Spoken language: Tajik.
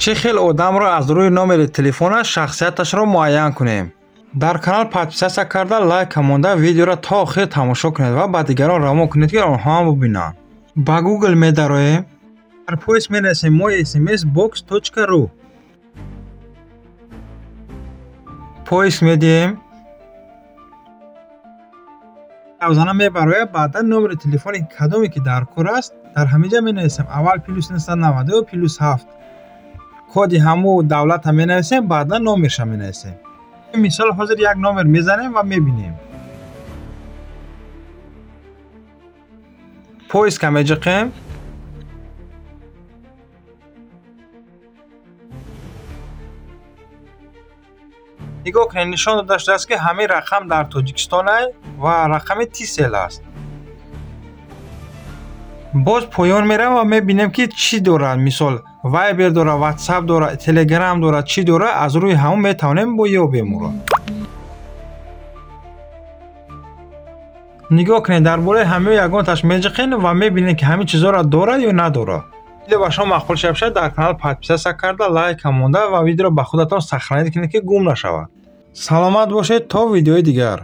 Чӣ хел одамро аз рӯи номери телефонаш шахсияташро муайян кунем? Дар канал подписаться карда, лайк монда, видеоро то охир тамошо кунед ва ба дигарон равон кунед, ки онҳо ҳам бубинанд. Ба Google медароем, дар поиск менависем мой sms box ru, поиск медиҳем, равзана мебарояд. Баъдан номери телефони кадоме ки дар кор аст, дар ҳамин ҷа менависем. Аввал плюс 990, плюс 7, коди ҳаму давлата менависем, баъдан номерша менависем. Мисол, ҳозир як номер мезанем ва мебинем. Поиска меҷиқем. Нигоҳ кунед, нишон дода шудааст, ки ҳамин рақам дар Тоҷикистон ва рақами Тисел аст. Боз поён меравем ва мебинем, ки чӣ дорад. Мисол, Вайбер дорад, Ватсап дорад, Телеграм дорад, чӣ дорад. Аз рӯи ҳамон метавонем бо ёбем ӯро. Нигоҳ кунед, дар бораи ҳамаи ягонташ меҷиқем ва мебинем, ки ҳамин чизҳоро дорад ё надорад. Видео ба шумо маъқул шавад, дар канал подписаться карда, лайка монда ва видеоро ба худатон сохранить кунед, ки гум нашавад. Саломат бошед, то видеои дигар.